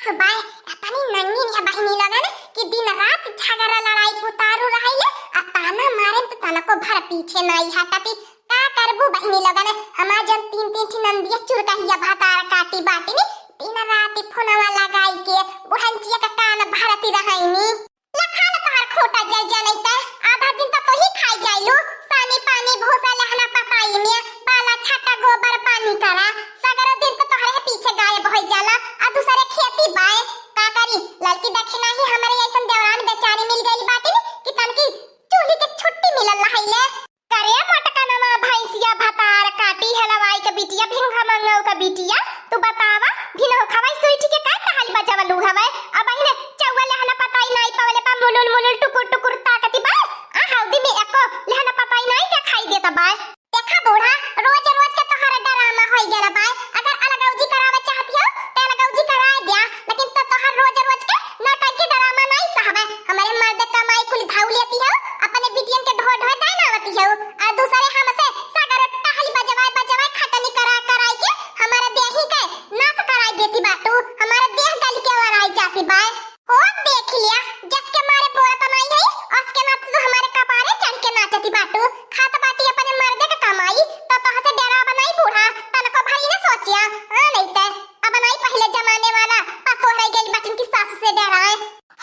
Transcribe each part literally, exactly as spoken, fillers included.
तो बाय, अतनी नंगी नहीं है बहिनी लोगन कि दिन रात झगड़ा लड़ाई पुतारू रहिले, आ ताना मारे तो तनको भर पीछे नहीं हटती। का करबू बहिनी लोगन, हमार जन तीन तीन ठी नंदिया चुरकहिया भतार काटी बाटिनी, दिन रात फोनवा लगाई के बुढ़ंचिया का कान भरती रहइनी। लखा न तोहर खूंटा जल जलैते, आधा दिन त तोही खाई जाइलू। सानी पानी भूसा लहना पताई में, पाला छाटा गोबर पानी करा, सगरो दिन त तोहरे पीछे गायब होई जाला, आ दूसरे खेती बाय। का करी, ललकी दखिना ही हमरे ऐसन देवरान बेचारी मिल गइल बाटिन कि तनकी चूल्ही के छुट्टी मिलल रहइले। करे मोटकनवा भैंसिया भतार काटी हलवाई के बिटिया, भिंखा मंगऊ के बिटिया, तू बतावा, भिनहो खवाई सुई के का टहल बजवलू हवे? अब बहिने चौवा लहना पताई नाई पवले बा, मुलुल मुलुल टुकुर टुकुर ताकती बा। आ हौदी में एको लहना पताई नाई देखाई देता बा। देखा बूढ़ा, रोज रोज के तोहरा डरामा होई गया बा। अगर अलगौजी करावे चाहती हो, तो अलगौजी कराए दिया, लेकिन तो तोहर रोज रोज के नौटंकी डरामा नाई सहबे। हमरे मर्द कमाई कुल धाऊ लेती हो, अपने बिटियन के ढोए ढोए दानावती हो, आ दूसरे हमसे सागर टहल बजवाए बजवाए खटनी करा कराई के हमारे देही के नाश कराई देती बाटू, हमारे देह गल के वराई जाती बाय। ओ देख लिया, जस के मारे बोलत नाई है, अस के नाच तू हमारे कपारे चढ़ के नाचती बाटू। खात बाटी अपने मर्दे के कमाई, तो तोह से डराब नाई बूढ़ा, तनको भरी न सोचिया। हाँ, नहीं ते, अब नाई पहले जमाने वाला पतोह रह गइल बाटिन की सास से डराए।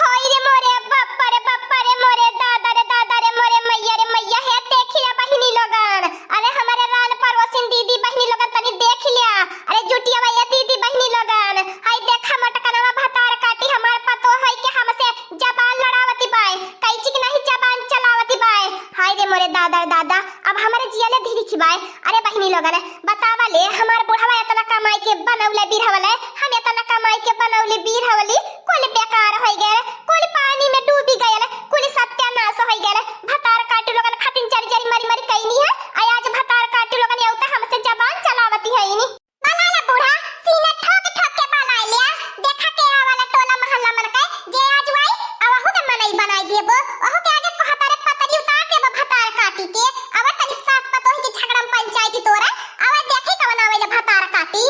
होई रे मोरे बाप्पा रे बाप्पा रे मोरे दादा रे दादा रे मोरे मैया रे मैया, हे देखिया बहिनी लोगन, अरे हमरे रान पड़ोसिन दीदी बहिनी लोगन तनी देख लिया, अरे जुटिया भैया दीदी बहिनी लोगन, हाय देखा मोटकनवा भतार काटी हमार पतोह है के हमसे जबान लड़ावती बाय, कैची के नहीं जबान चलावती बाय। हाय रे मोरे दादा रे दादा, अब हमरे जियले धीरी खिबाय। अरे बहिनी लोगन, बतावा ले, हमार बुढ़वा इतना कमाई के बनौले बीर हवले, हम इतना कमाई के बनौले बीर हवली, कुल बेकार होई गए, कुल पानी में डूबी गए, कुल सत्यानाश होई गए। भतार काटू लोगन खातिन जरी जरी मरी मरी कैनी है, आ आज भतार काटू लोगन यौता हमसे जबान चलावती है इनी। बलाला बूढ़ा, सीना ठोक ठोक के बलाइ लिया। देखा के आवाला टोला महल्ला मन के, जे आज वाई, आ वहू के मनई बनाई देबो। वहू के आगे कहता रे पतरी उतार देबो भतार काटी के। अब तनी सास पतोही के झगड़ा में पंचायती तोरा। अब देखी कवन आवेला भतार काटी।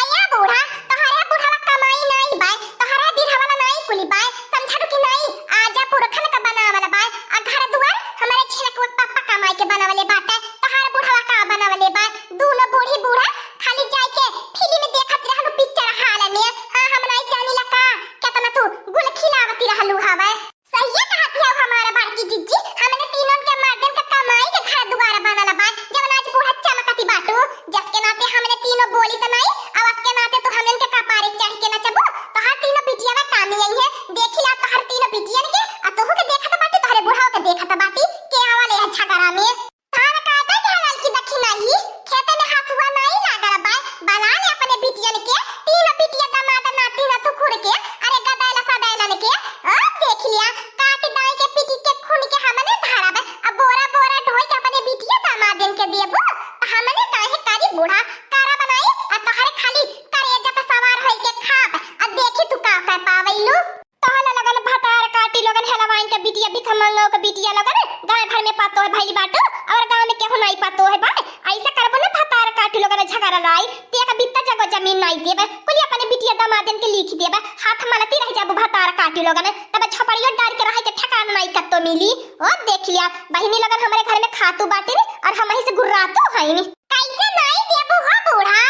आया बूढ़ा, तोहरे बुढ़वा कमाई नाई बाय, तोहरे बिरहवा नाई कुली बाय, समझा कि नाई? आजा पुरखन का बनावल बाय, आ घर दुआर हमरे छिलकवा पापा कमाई के बनावले बाटे। तोहर बुढ़वा का बनावले बाय? दूनो बूढ़ी बूढ़ा खाली जाइके फिल्म देखत रहलू पिक्चर हाल में। हाँ, हम नाई जानिला का, केतना तू गुल खिलावती रहलू हवे। सहिए कहत हऊ हमार बड़की जिज्जी, हमने तीनों के मर्दन के कमाई के घर दुआर बनल बा, जवन आज बूढ़ा चमकती बाटू। जस के नाते हमने तीनों बोली त नाई, अब अस के नाते तू हमन के कपारे चढ़ के नचबू। तोहर तीनों बिटिया में कामी आई है, देखी ला तोहर तीनों बिटियन के, आ तोहू के देखत बाटी, तोहरे बुढ़ाओ के देखत बाटी, के आवल है झगड़ा में। धान काटे के हलल की दखिनाही, खेते में हसुआ नाई लागल बा, बला ले अपने बिटियन के, तीन बिटिया दमाद नाती नतुखुर के, अरे गदैला सदैलन के, ओ देख लिया, काट दाई के पीटी के खून के हमने धारब, अब बोरा बोरा ढोई के अपने बिटिया दमादन के देबू, त हमने काहे करी बूढ़ा, करा बनाई, आ तोहरे खाली करेजा पे सवार होई के खाब, आ देखी तू का कर पावैलू। तोहला लगन भतार काटी लोगन हेलवाइन के बिटिया, भिखमंगो के बिटिया लोगन, गाँव भर में पतोह भइली बाटू, और गाँव में केहू नाई पतोह बा। ऐसे करबो ना भतार काटी लोगन झगड़ा लड़ाई, ते एक बित्ता जगो जमीन नाई देबे, कुली अपने बिटिया दमादन के लिख देबे, हाथ मलती रह जाबू भतार काटी लोगन, तब झोपड़ियो डार के रहे के ठिकाना नाई कत्तो मिली। ओ देख लिया, बहिनी लोगन हमरे घर में खातू बाटिन और हमही से गुर्रातू हईन। कैसे नाई देबू हो बूढ़ा?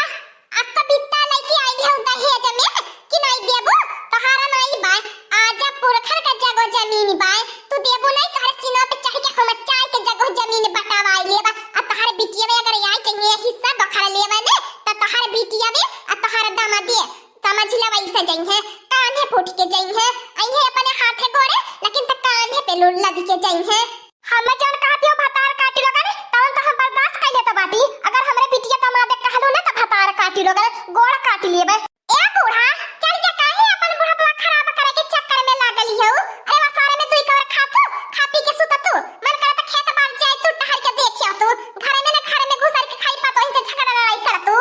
अब तो बित्ता लइके आइल हऊ दहेज में कि नाई देबू? तोहारा नाई बाय, आजा पुरखन का जगो जमीन बाय, तू देबू नाई, तोहरे सीना पे चढ़ के हम चाय के जगो जमीन बटावाई लेबा। आ तोहरे बिटिया में अगर आई चाहिए हिस्सा बखर लेबा ने, त तोहरे बिटिया में आ तोहरे दामादे समझ ले वैसे जइहे, कान्हे फूट के जइहे, अइहे अपने हाथे गोड़े, लेकिन त कान्हे पे लुल्ला दिके जइहे। हम्मे जौन कहती हो भतार काटी लोगन, तौन तो हम बर्दाश्त कर लेता बाटी। अगर हमरे बिटिया दमाद कहलू ना तो भतार काटी लोगन, गोड़ काट लेबे। ए बूढ़ा, चल जा, काहे अपन बुढ़ापा खराब करे के चक्कर में लागल हो? अरे वसारे में तू ही कवर खातू, खा पी के सुततू। मन करत खेत बाड़ जाए तू टहर के देखियो तू। घर में ना घर में घुसर के खाई पतोहिन से झगड़ा लड़ाई करतू।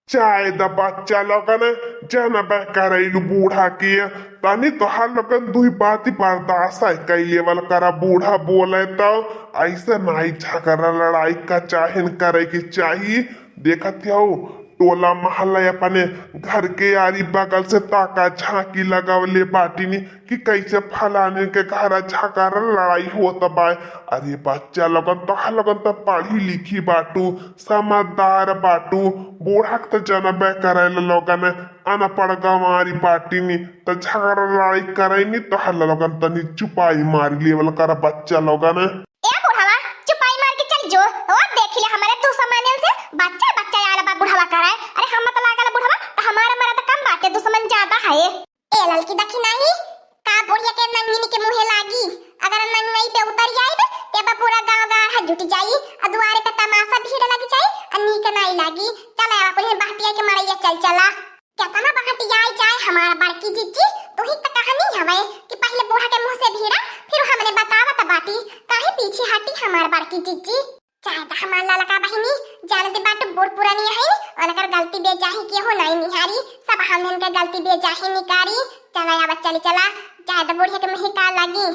चाहे द बच्चा लोगन, जनबे करैलू बूढ़ा के, तनी तोहार लोगन दुई बाती बर्दाश्त है कई लेवल करा। बूढ़ा बोले तो ऐसे नाई झगड़ा लड़ाई का चाहे न करे के चाही। देखत हो टोला महल्ला अपने घर के आरी बगल से ताका झांकी लगावले बाटिनी कि कैसे फलाने के घर झगड़ा लड़ाई होत बाय। अरे बच्चा लोगन, तोहा लोगन त पढ़ी लिखी बाटू, समझदार बाटू, बूढ़ा के त जनबे करेला लोगन, अनपढ़ गंवारी बाटिनी, त झगड़ा लड़ाई करैनी, तोहा लोगन तनी चुपाई मारी लेवल कर बच्चा लोगन। ए बुढ़वा, चुपाई मार के चल जो। ओ देख ले हमरे दुश्मनन से बच्चा बच्चा आला बा बुढ़वा करे। अरे हम मत लागल बुढ़वा, त हमारे मरद कम बाटे, दुश्मन ज्यादा है। ए ललकी दखिनाही, का बुढ़िया के नंगिनी के मुँहे लागी? अगर नंगई पे उतर जाइब, ते बा पूरा गाँव गाढ़ा जुट जाई, आ दुआरे पे तमाशा भीड़ लग जाई, आ नीक नाई लागी। चल अब अपने बहटिया के मड़ैया चल चला। केतना बहटियाई जाए हमार बड़की जिज्जी, तू ही त कहनी हवे कि पहिले बूढ़ा के मुँह से भीड़ा, फिर हमने बतावत बाटी, काहे पीछे हटी हमार बड़की जिज्जी। चाहे त हमार ललका बहिनी, जान दे बाटू बूढ़ पुरानी है, उनकर गलती बेजाही केहू नाई निहारी, सब हमने के गलती बेजाही निकारी। चला अब चली चला, चाहे त बुढ़िया के मुँहे का लागी।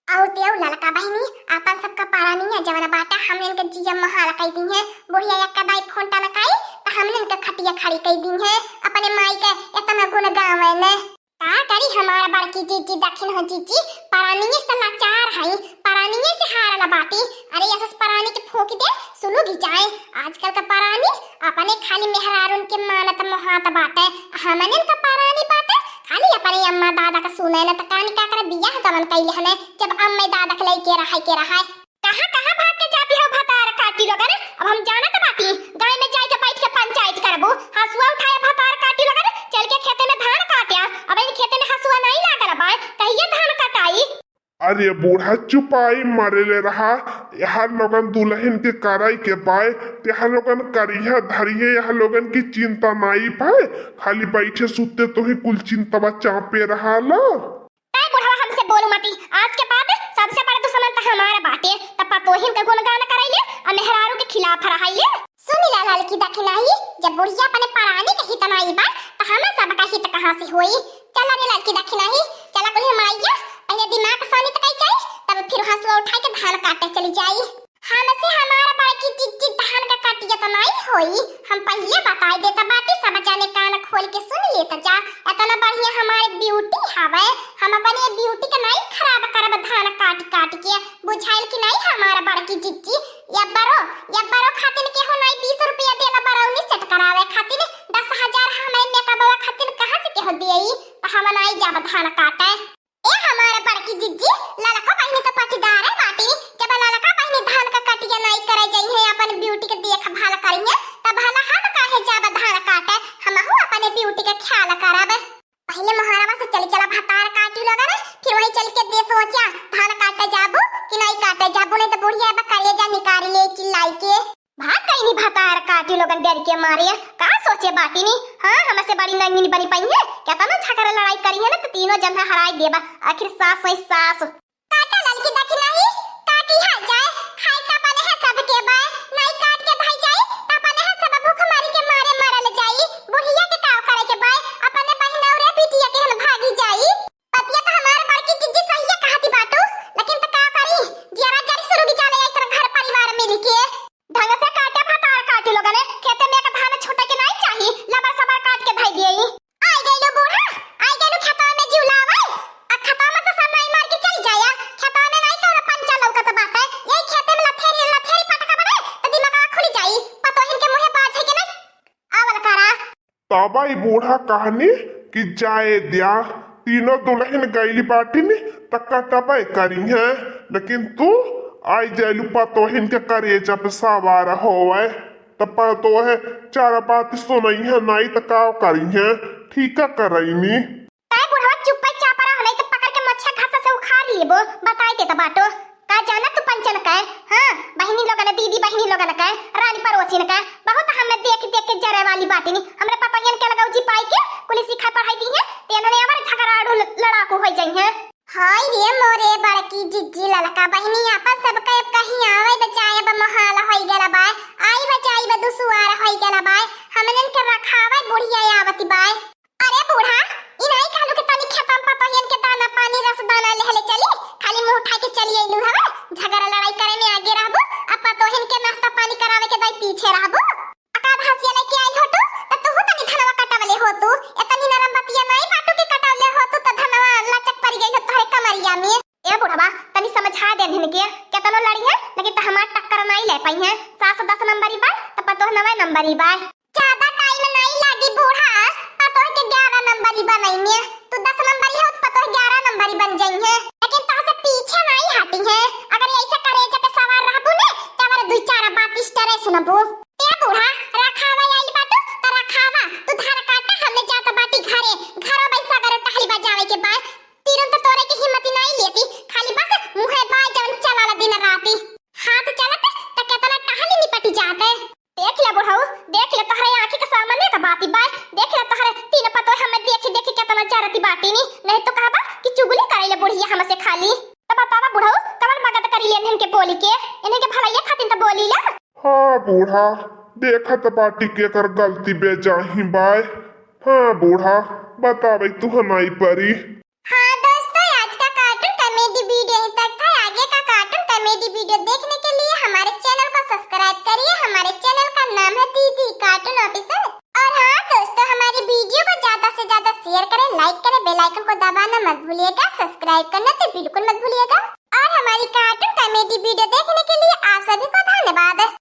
अउर तेउ ललका बहिनी, आपन सबका परानिया जवन बाटा, हमने के जिया मोहाल कई दी है। बुढ़िया एक कदाई फोन टनकाई, त हमने के खटिया खड़ी कई दी है। अपने माई के एतना गुण गावे ने। का करी हमार बड़की जिज्जी, दखिन हो जिज्जी, परानिये से लाचार हई, परानिये से हारल बाटी। अरे ऐसे परानी के फूंक दे, सुलुगी जाए। आजकल का परानी अपने खाली मेहरारून के मानत मोहात बाटे, हमने का परानी बाटे खाली अपने अम्मा दादा का सुने न। त कानी का करे बियाह जवन कइले हने, जब अम्मा दादा के लइके रहे के रहे। कहाँ कहाँ भाग के जाती हो भतार काटी लोगन? अब हम जानत बाटी, गाय में जाए के बैठ के पंचायत करबू। हसुआ उठाए भतार काटी लोगन, चल के खेते में धान काट्या। अब इन खेते में हसुआ नहीं लागल बाय, कहिए धान कटाई? अरे बूढ़ा चुपाई मारे ले रहा, यहाँ लोगन दुल्हन के कराई के बाय, यहाँ लोगन करिया धरिए, यहाँ लोगन की चिंता नाई पाए, खाली बैठे सुते तो ही कुल चिंतवा चापे रहा ला। तै बुढ़वा हमसे बोलू मती, आज के बाद सबसे बड़ा दुश्मन त हमारा बाटे। त पतोहिन के गुणगान करैले आ मेहरारू के खिलाफ रहाइले। सुनी ला ललकी दखिनाही, जब बुढ़िया अपने परानी के हित नाई बा, त हम सबका हित कहाँ से होई? चला रे ललकी दखिनाही, चला कुल माइया, पहिले दिमाग सानी त कई जाई, तब फिर हसुआ उठाई के धान काटे चली जाई। हमसे हमार बड़की जिज्जी धान का कटिया त नाई होई, हम पहिले बताई देत बाटी, सब जाने कान खोल के सुन लेत जा। एतना बढ़िया हमारे ब्यूटी हवे, हम अपने ब्यूटी के नाई खराब करब धान काट काट के, बुझाइल कि नाई हमार बड़की जिज्जी? यब्बरो, यब्बरो खातिन केहू नाई बीस रुपया देला बरौनी सेट करावे खातिन, दस हजार हमें मेकअपवा खातिन कहाँ से केहू देई? त हम नाई जाब धान काटे। ए हमार बड़की जिज्जी, ललका बहिनी त पटीदारे बाटी। जब ललका बहिनी धान का कटिया नाई करे जइहे, अपन ब्यूटी के देखभाल करिहे, त भला हम काहे जाब धान काटे? हमहू अपने ब्यूटी के ख्याल करब। पहिले मोहरवा से चली चला भतार काटी लोगन, फिर वही चल के दे सोचा, धान काटे जाबू कि नाई काटे जाबू, नहीं त बुढ़िया बा करेजा निकाल ले चिल्लाई के। भाग गईनी भतार काटी लोगन डर के मारे। का सोचे बाटी नी? हाँ, हमसे बड़ी नंगिनी बनी पइहे। केतना झगड़ा लड़ाई करिहे ना त तीनों जन हराई देबा। आखिर सास वही सास। काटा ललकी दखिनाही, काटी हा जाए, खाए त अपने है सबके बाय, नाई काट के भाई जाए, त अपने है सब भूख मारी के मारे मरल जाई। बुढ़िया के का करे के बाय, अपने बहिन और बिटिया के हन भागी जाई। बतिया त हमार बड़की जिज्जी सहिए कहती बाटू, लेकिन त का करी, जियरा जरी शुरू बिचाले ऐसन घर परिवार मिल के। ढंग से काटे भतार काटी लोगने, खेते में एक धान छूटे के नाई चाही, लबर सबर काट के धई दिए। आई गइलो बूढ़ा, आई गइलो खेतवा में जुलावे। आ खेतवा में से सब नाई मार के चल जाया, खेतवा में नाई कौनो पंचा लौकत बाटे, यही खेते में लथेरी लथेरी पटका बने, त दिमागवा खुली जाई, पतोहिन के मुँहे बाझे के नाई आवल करा। तब ई बूढ़ा कहनी कि जाए द्या, तीनों दुल्हन गइली बाटिन त कटबे करिहे, लेकिन तू आई जाइलू पतोहिन के करेजा पे सवार होवे, त पतोहे चार बात सुनइहे नाई त का करिहे, ठीक करइनी। तै बुढ़वा चुप्पे चापा रह, नहीं त पकड़ के मच्छा घासा से उखाड़ लेबो, बताई देत बाटो। का जाना तू पंचन का, हाँ, बहिनी लोगन, दीदी बहिनी लोगन का, रानी पड़ोसिन का, बहुत हमें देख देख के जरे वाली बाटिन। हमरे पतोहियन के लगौजी पाई के कुली सिखाई पढ़ाई दिहे, ते इन्होंने हमारे झगड़ाड़ू ल-, लड़ाकू होइ जइहे। हाय रे मोरे बड़की जिज्जी ललका बहिनी, आपन सबके अब कहीं आवे बचाए अब मोहाल होइ गला बाय, आई बचाई बा दुसुआर होइ गला बाय, हमनन के रखावे बुढ़िया आवती बाय। अरे बूढ़ा, ई नाई कहलू कि तनी खेतम पतोहियन के दाना पानी रस दाना लेहले चली, खाली मुंह उठा के चली अइलू हवे, झगड़ा लड़ाई करे में आगे रहबू, आ पतोहिन के नाश्ता पानी करावे के दाई पीछे रहबू। आ का हंसिया लेके आइल हो तू, त एतनी नरम बतिया नाई बाटू कि कटौले हो तू त धनवा लचक परि गई हो तोहरे कमरिया में। ए बुढ़वा, तनी समझा दे इनके, केतनो लड़ी है लेकिन त हमार टक्कर नाई ले पाई है। सास दस नंबरी बा त पतोह नवे नंबरी बा। ज्यादा टाइम नाई लागी बूढ़ा, पतोह के ग्यारह नंबरी बनई में। तू दस नंबरी हो त पतोह ग्यारह नंबरी बन जाई है, लेकिन तोहसे पीछे नाई हटी है। अगर ऐसे करेजा पे सवार रहबू ने त हमारे दुई चार बात स्टरे सुनबू। ए बूढ़ा, रखावा आइल बाटू त रखावा, तू धार काटा, हमने जात बाटी घरे। घरो बैसा करे टहली बजावे के बाय। तीरन त तोरे के हिम्मत ही नाई लेती, खाली बस मुहे बाय जवन चलाला दिन राती। हाथ चलत त केतना टहली निपटी जाते। देख ले बुढ़ऊ, देख ले तोहरे आँखी के सामने का बाती बाय। देख ले तोहरे तीन पतोह हमें देखी देखी केतना जरती बाटी नी, नहीं तो कहबा कि चुगली करे ले बुढ़िया हमसे खाली। त बतावा बुढ़ऊ, कवन मगद करी ले इनके बोली के? इनके भलैया खातिर त बोली ला। हाँ बूढ़ा, देखत बाटी के कर गलती बेजाही बाय। हाँ बूढ़ा, बतावे तू हनाई परी। हाँ दोस्तों, आज का कार्टून कॉमेडी वीडियो यहीं तक था। आगे का कार्टून कॉमेडी वीडियो देखने के लिए हमारे चैनल को सब्सक्राइब करिए। हमारे चैनल का नाम है दीदी कार्टून ऑफिशियल। और हाँ दोस्तों, हमारी वीडियो को ज्यादा से ज्यादा शेयर करें, लाइक करें, बेल आइकन को दबाना मत भूलिएगा, सब्सक्राइब करना तो बिल्कुल मत भूलिएगा। और हमारी कार्टून कॉमेडी वीडियो देखने के लिए आप सभी को धन्यवाद।